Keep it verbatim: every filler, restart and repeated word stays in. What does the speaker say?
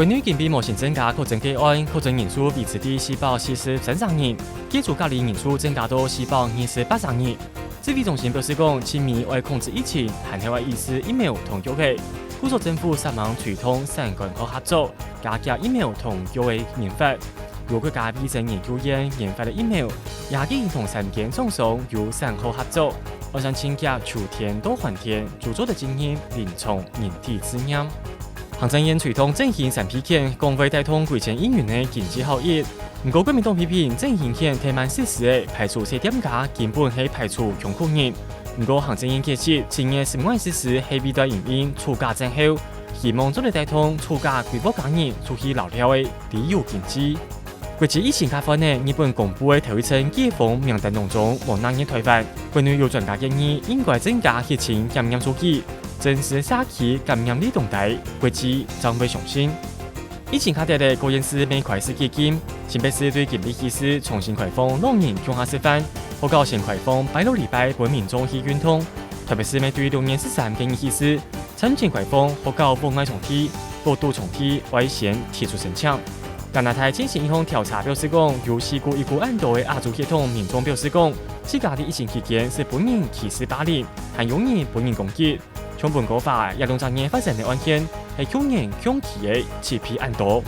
國內今晡日無新增加確診個案，確診人數維持在四百四十三人，解除隔離人數增加到四百二十八人。指揮中心表示講，盡尾愛控制疫情，還係愛抑制疫苗同藥仔。故所政府煞猛推動產官學合作，加強疫苗同藥仔研發。由國家衛生研究院研發个疫苗，也已經同三間廠商有產學合作，按算盡遽秋天到寒天就做得進行臨床人體試驗。行政院推動振興三P券，講會帶動幾千億元个經濟效益。毋過國民黨批評振興券忒慢實施个排除細店家根本係排除窮苦人。毋過行政院解釋，七月十五日實施係為著因應暑假戰後，希望做得帶動暑假歸屋家人出去尞尞个旅遊經濟。國際疫情較緩咧，日本公布个頭一層解封名單當中無納入臺灣。國內有專家建議，應該增加血清檢驗數據， 真實社區感染率動態，國際正會相信。疫情較跌咧，高雄市乜開始解禁，新北市對今晡日起始重新開放老人共下食飯，學校先開放拜六禮拜分民眾去運動。臺北市乜對六月十三个日起始，餐廳開放學校戶外場地、屋肚場地愛先提出申請。加拿大最新一項調查表示講，有四股一股恁多个亞洲血統民眾表示講，自家在疫情期間係分人歧視霸凌，還有人分人攻擊。 像溫哥華這兩隻月發生个案件，係去年同期个七倍恁多。